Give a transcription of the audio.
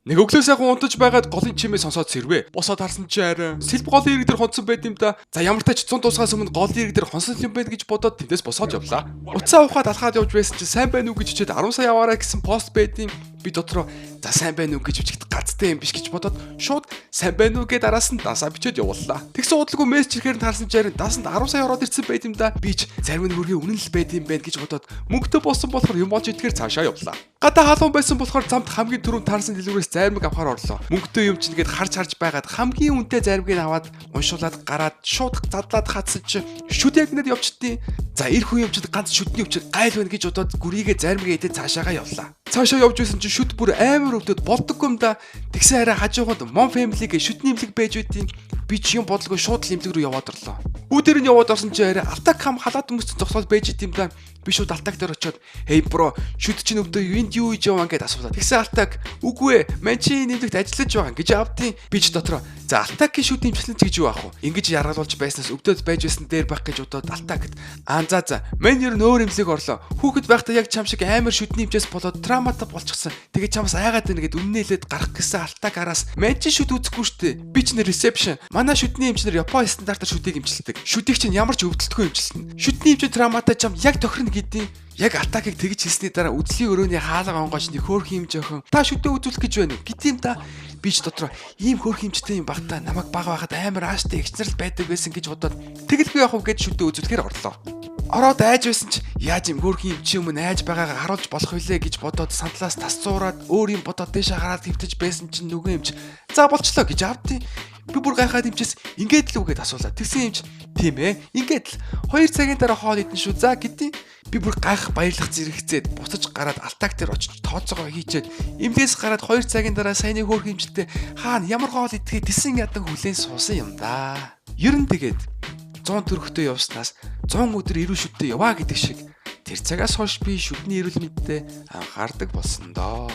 Нэг өглөө сайхан унтаж байгаад голын чимээ сонсоод сэрвэ. Босоод харсан чи арай сэлб голын ирэг дээр хонцсон байд юм да. За ямар тач 100 дуусгаас өмнө голын ирэг дээр хонсон юм байна гэж бодоод тэндээс босоод явлаа. Утсаа ухаад алхаад явж байсан чи сайн байна уу гэж хичээд 10 сая яваарай гэсэн пост байдیں۔ Би дотроо за сайн байна уу гэж бичигт газтай юм биш гэж бодоод шууд сайн байна уу гэд араас нь дансаа бичээд явууллаа. Тэгсэн удалгүй мессеж ирэхээр нь харсан чи харин дансанд 10 сая ороод ирсэн байт юм да. Би ч зарим нь хөргийн үнэн л байд юм байна гэж бодоод мөнгөтэй болсон болохоор юм болж идэхээр цаашаа явлаа. Гадаа халуун байсан болохоор замд хамгийн түрүүнд таарсан дэлгүүрээс зайрмаг авахар орлоо. Мөнгөтэй юм чинь гээд харж харж байгаад хамгийн үнэтэй зайрмагийг аваад уншуулад гараад шууд задлаад хатсан чи шүд ягнад явчихдээ. За эр хүн юм чинь ганц шүдний өвчөр гайл байна гэж бодоод гүрийгээ зайрмагийг идээд цаашаагаа явлаа. Цаашаа явж байсан чи шүд бүр амар өвдөд болдоггүй юм да. Тэгсэн хараа хажуугад Mom Family гэ шүдний имлэг байж байдیں۔ Би ч юм бодлого шууд л имлэг рүү яваад орлоо. Үүдэр нь яваад орсон чи арай алтак хам халаад өмссөн зогсоод байж идэм да. Би шууд алтак дээр очиод "Hey bro, шүд чинь өвдөө энд юу хийж яваа?" гэд асуулаа. Тэгсэн алтак "Үгүй ээ, ман чи нэмлэгт ажиллаж байгаа" гэж автын. Би ч дотроо за алтакийн шүд имчилэн ч гэж юу аах вэ? Ингэж яргалуулж байснаас өвдөд байж байсан дээр байх гэж бодоод алтакт "Аа за за, мань ер нь өөр имлэг орлоо. Хүүхэд байхдаа яг чам шиг амар шүдний имчээс болоод травматай болчихсон. Тэгээ чамаас айгаад байна" гэд үннээлээд гарах гэсэн алтак араас "Ман чи шүд үзэхгүй штэ. Би ч нэр ресепшн. Манай шүдний эмчнэр Япон стандартаар шүдийг эмчилдэг. Шүдийг чинь ямар ч өвдөлтгүй эмчилнэ. Шүдний эмчин травматай чам яг тохирно" гэдیں۔ Яг атакийг тэгж хэлсний дараа үзлийн өрөөний хаалга онгооч нэг хөөх юм жохон "Та шүдээ үзүүлэх гэж байна уу?" гэдэм та. Би ч дотроо ийм хөөх юмчтэй юм баг та, намайг бага байхад амар ааштай эгчнэрл байдаг байсан гэж бодоод тэгэлгүй явах уу гэж шүдээ үзүүлэхээр орлоо. Ороод айж байсан ч яаж юм хөөрхөн юм чи өмнө айж байгаагаа харуулж болох вүлээ гэж бодоод сандлаас тас зуураад өөр юм бодоод дээшээ гараад хөвтөж байсан чинь нөгөө юмч "За болчлоо" гэж автیں۔ Би бүр гайхаад эмчээс "Ингээд л үү?" гэд асуулаа. Тэгсэн юмч "Тийм ээ. Ингээд л 2 цагийн дараа хоол идэн шүү. За" гэдیں۔ Би бүр гайх баярлах зэрэгцээд буцаж гараад алтак дээр очиж тооцоогоо хийчээд эмнэлгээс гараад 2 цагийн дараа саяны хөөх эмчтэй хаана ямар хоол идэхээ тэсэн ядан хүлээн суусан юм да. Ер нь тэгээд 100 төрхтөө явснаас 100 өдөр эрүүл шүдтэй яваа гэдэг шиг тэр цагаас хойш би шүдний эрүүл мэндэд анхаардаг болсон доо.